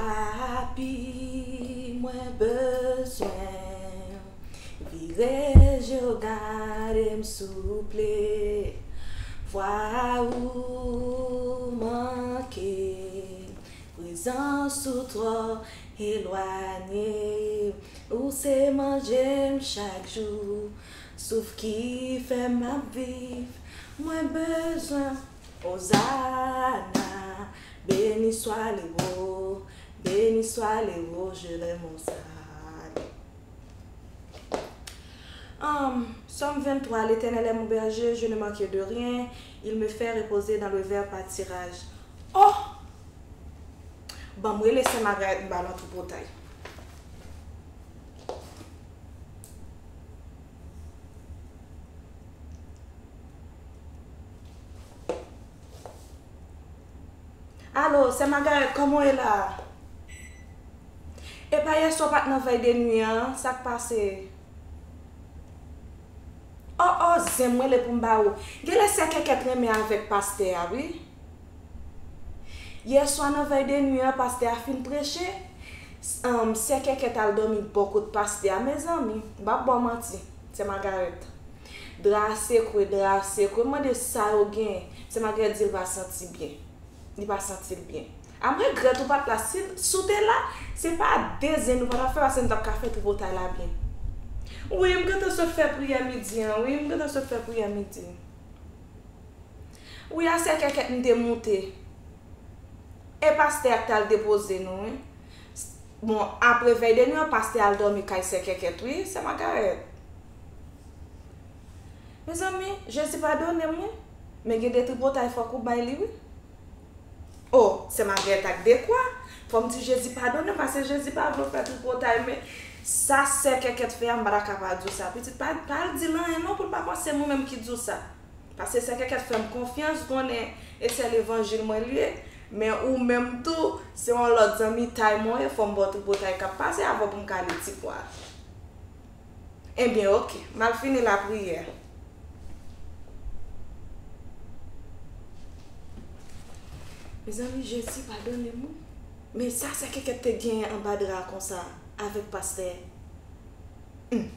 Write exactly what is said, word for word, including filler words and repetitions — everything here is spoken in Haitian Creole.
Papi, mwen bezwen vire je w gade m souple. Vwa ou manke, prezans ou twò elwanye. Ou se manje m chak jou, souf ki fè m ap viv. Mwen bezwen Ozana, béni soit l'héros, béni soit l'héros, je l'aime Ozana. Um, Psaume vingt-trois, L'Éternel est mon berger, je ne manquerai de rien, il me fait reposer dans le vert pâturage. Oh! Ban m rele sè Margaret m ba l yon tripotay. Alo, sè Margaret, kòman w ye la? Epa yèswa w pa t nan vèy de nwi an, sa k pase? Oh, oh, zen m rele pou m ba ou. Genlè sè Kèkèt renmen avèk pastè a, wi. Yèswa nan vèy de nwi an, pastè a fin preche, um, sè Kèkèt al dòmi bò kot pastè a. Mezanmi, m p ap ba w manti, sè Margaret. Dra a sekwe, dra a sekwe. M mande sa yo gen. Sè Margaret di l pa santi byen. Li pa santi l byen. A m regrèt ou pa t la. Si, si w te la, se pa de zen nou pa t ap fè, paske nou t ap ka fè tripotay la byen. Wi, m gentan sot fè priyè midi an, wi, m gentan sot fè priyè midi. Wi, a sè Kèkèt m te moute. E pastè a k t al depoze nou, wi. Bon, apre vèy de nwi an, pastè al dòmi kay sè Kèkèt, wi, sè Margaret. Mezanmi, Jezi padone m, wi. Men gen de tripotay fòk ou bay li, wi. Oh, sè Margaret ak dekwa. Fò m di Jezi padone m, paske Jezi pa vle w fè tripotay, men sa sè Kèkèt fè a, m pa ta ka pa di w sa. Pitit, pa, pa al di l anyen non, pou l pa panse mwen menm ki di w sa. Paske sè Kèkèt fè m konfyans, konnen e sè levanjil mwen l ye, men ou menm tou, se yon lòt zanmitay mwen ye, fò m ba w tripotay k ap pase avan pou m kale ti pwa. Ebyen, oke, m al fini lapriyè. Mezanmi, Jezi padone m, wi. Men sa sè Kèkèt te genyen anba dra a konsa, avèk pastè. Hmm.